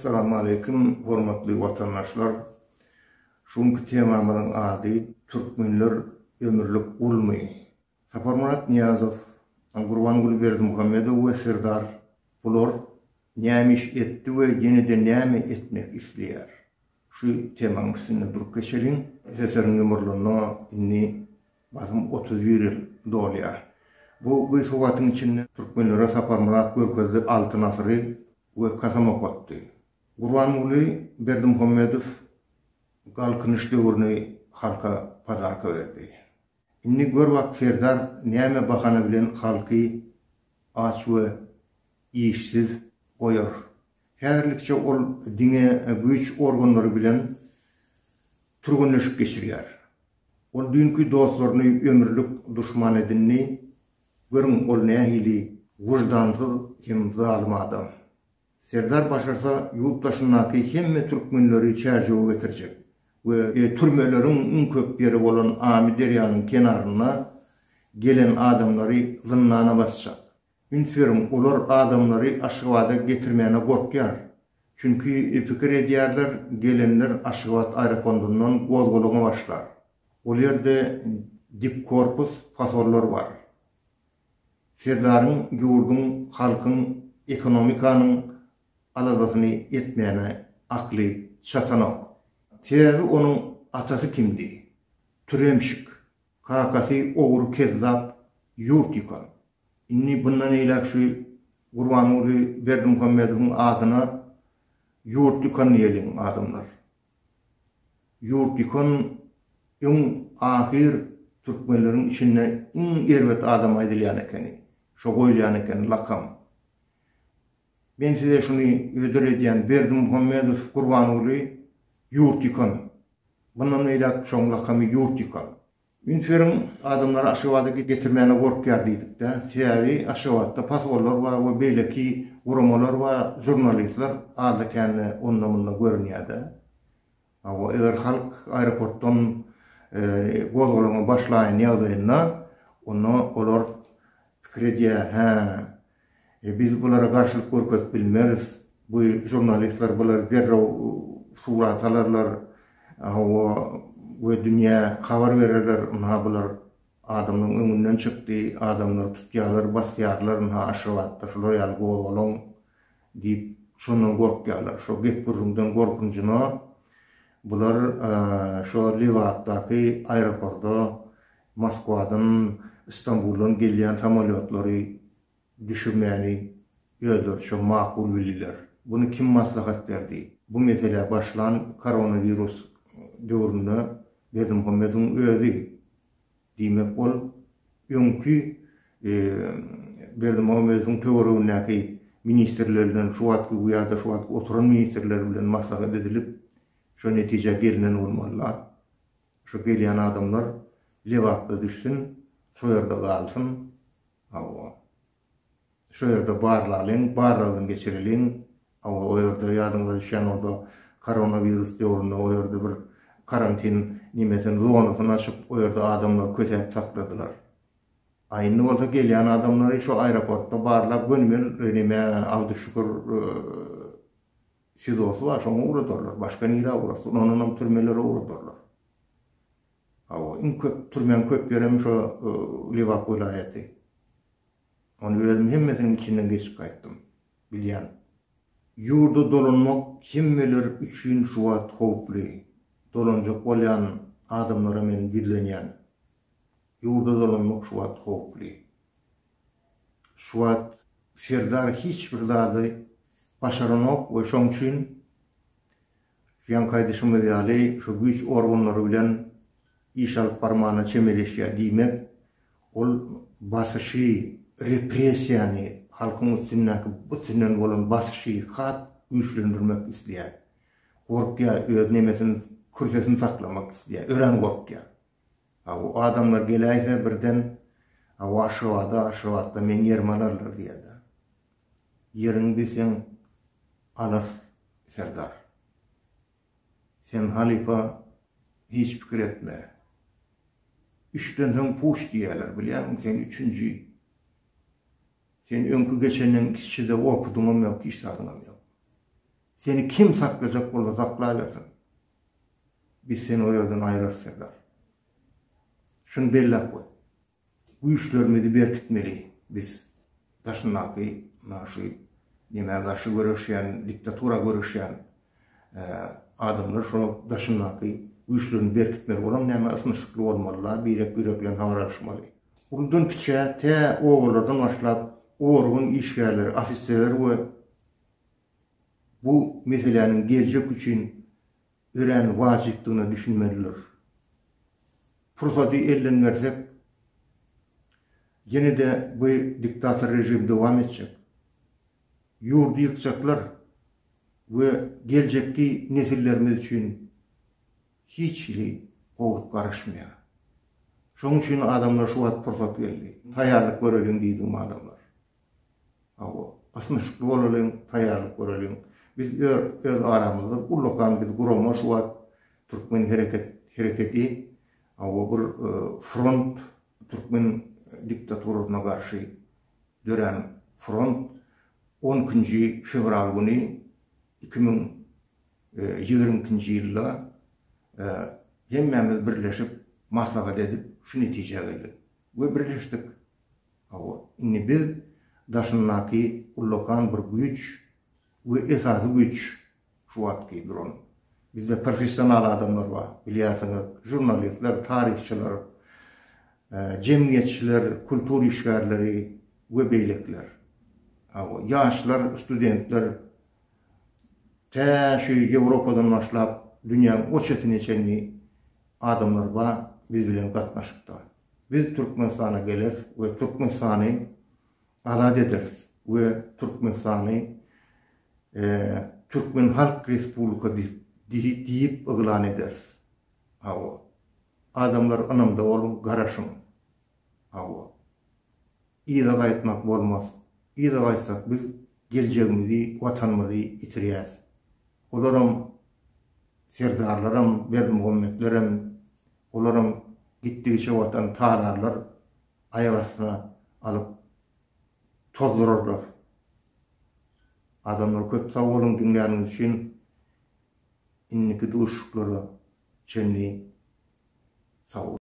Essalamu aleýkum hormatly watandaşlar. Şu günki temamyzyň ady Türkmenler ömürlik gulmy? Saparmyrat Nyýazow, Gurbanguly Berdimuhamedow we Serdar bular näme iş etdi we ýene-de näme etmek isleýär? Şu temaň üstünde durup geçeliň. SSR-iň ýumrulanyna indi basym 31 ýyl dolýar. Bu gysga wagtyň içinde türkmenlere Saparmyrat görkezdi Altyn asyry we kasam okatdy. Gurbanguly Berdimuhamedow Galkynyş döwrüni halka podarka berdi. Indi gör bak Serdar näme bahana bilen halky aç we işsiz goýar. Häzirlikçe ol diňe güýç organlary bilen türgenleşik geçirýär. Ol düýnki dostlaryny ömürlik duşman edindi, görüň ol nähili wyždansyz hem zalym adam. Serdar başarsa ýurt daşyndaky hemme türkmenleri Çärjewe getirjek we türmeleriň iň köp ýeri bolan Amy derýanyň kenarynda gelen adamlary zyndana basjak. Üns beriň olar adamlary Aşgabada getirmäne gorkýar. Çünki pikir edýärler gelenler Aşgabat aeropondundan gozgalaňa başlar. Ol ýerde dik korpus pasollar bar. Serdaryň ýurduň, halkyň, ekonomikanyň aladasyny etmäne akly çatanok. Sebäbi onuň atasy kimdi? Türemşik. Kakasy ogry kezzap ýurt ýykan. Indi bundan eýläk şu Gurbanguly Berdimuhamedowyň adyna ýurt ýykan diýeliň adamlar. Ýurt ýykan öň ahyr türkmenleriň içinde iň erbet adam aýdylýan ekeni. Şo goýulýan ekeni lakam. Men size şuny hödür edýän Berdimuhamedow Gurbanguly ýurt ýykan. Bundan beýläk şoň lakamy ýurt ýykan. Üns beriň, adamlary Aşgabada getirmäne gorkýar diýdik-dä. Sebäbi Aşgabatda pasollar bar we beýleki guramalar bar, žurnalistler azda-kände onda-munda görünýär-dä. Hawa, eger halk aeroportdan gozgalaňa başlaýan ýagdaýynda, onda olar pikir edýär, hä, biz bulara garşylyk görkezip bilmeris, bu žurnalistler bulary derrew surata alarlar, hawa, we dünýä habar bererler, ynha bular adamlaryň öňünden çykdy, adamlary tutýarlar, basýarlar, ynha Aşgabatda şular ýaly gozgalaň diýip, şondan gorkýarlar. Şo gep-gürrüňden gorkunjyna bular şo Lebapdaky aeroporda Moskwadan, Stambuldan gelýän samolýotlary düşürmäni özleriçe makul bildiler. Buny kim maslahat berdi? Bu meselä başlan koronawirus döwründe Berdimuhamedowyň özi. Diýmek, ol öňki Berdimuhamedowyň töweregindäki ministrler bilen, şu wagtky ýa-da şu wagtky oturan ministrler bilen maslahat edilip, şo netijä gelnen bolmaly-la. Şu gelýän adamlar Lebapda düşsün, şo ýerde galsyn. Hawa. Şo ýerde barlalyň, barlagdan geçireliň. Hawa, o ýerde ýadyňyza düşýän bolsa, koronawirus döwründe o ýerde bir karantin nemesini, zonasyny açyp, o ýerde adamlary kösäp sakladylar. A indi bolsa gelýän adamlary şo aeroportda barlap, gönümel neme Abduşükür SİZO-sy bar, şoňa ugradarlar. Başga nirä ugratsyn? Ondanam türmelere ugradarlar. Hawa, iň köp türmäň köp ýerem şo Lebap welaýaty. Ony özüm hemmesiniň içinden geçip gaýtdym. Bilýän. Ýurda dolanmak hemmeler üçin şu wagt howply. Dolanjak bolýan adamlara men ýüzlenýän. Ýurda dolanmak şu wagt howply. Şu wagt Serdar hiç bir zady başaranok we şoň üçin ýaňky aýdyşymyz ýaly şu güýç organlary bilen iş alyp barmana çemeleşýär. Diýmek, ol basyşy, repressiýany, halkyň üstündäki üstünden bolan basyşy has güýçlendirmek isleýär. Gorkýar, öz nemesini, kürsesini saklamak isleýär. Örän gorkýar. A bu adamlar geläýse birden Hawa Aşgabada, Aşgabatda meň ýerimi alarlar diýýär-dä. Ýeriňi bilseň alarys serdar. Sen halypa hiç pikir etme. Üçden soň puç diýýärler, bilýärmiň sen üçünji. Sen öňki geçenden kiçide opudyňam ýok, hiç zadyňam ýok. Seni kim saklajak bolsa saklabersin. Biz seni o ýerden aýrarys Serdar. Şuny belläp goý. Güýçlerimizi berkitmeli biz daşyndaky muna şu nemä garşy göreşýän diktatura göreşýän adamlar şo daşyndaky güýçlerini berkitmeli olam näme ysnyşykly bolmalylar birek birek bilen habar alyşmaly. Uludan kiçä tä obalardan başlap organ işgärleri ofiserler we bu meseläniň geljek üçin örän wajypdygyna düşünmelidir. Pursady elden bersek, ýene-de bu diktator režim dowam etjek. Ýurdy ýykjaklar we geljekki nesillerimiz üçin hiç hili gowulyk garaşmaýar. Şonuň üçin adamlar şu wagt pursat geldi. Taýýarlyk göreliň diýdigim adamlar. Hawa, ysnyşykly bolalyň, taýýarlyk göreliň. Biz öz aramyzda ullakan biz gurama şu wagt Türkmen hereket hereketi hawa bir front türkmen diktaturasyna garşy dörän front on ikinji fewral güni 2022-nji ýylda hemmämiz birleşip maslahat edip şu netijä geldik we birleşdik. Hawa, indi biz daşyndaky ullakan bir güýç we esasy güýç şu wagtky duran. Bizde professional adamlar bar, bilýärsiňiz, žurnalistler, taryhçylar, jemgyýetçiler, kultur işgärleri we beýlekiler. Hawa, ýaşlar, studentler tä şu Ýewropadan başlap dünýäň o çetine çenli adamlar bar biz bilen gatnaşykda. Biz Türkmenistana geleris we Türkmenistany azat ederis we Türkmenistany Türkmen Halk Respublika diýip yglan ederis. Hawa. Adamlar ynamda boluň, garaşyň. Hawa. Yza gaýtmak bolmaz. Yza gaýtsak biz geljegimizi, watanymyzy ýitirýäs. Olaram serdarlaram, Berdimuhametlerem Olaram gitdigiçe watany talarlar, aýak astyna alyp tozdurarlar. Adamlar köp sag boluň diňläniňiz üçin. Indiki duşuşyklara çenli sag boluň.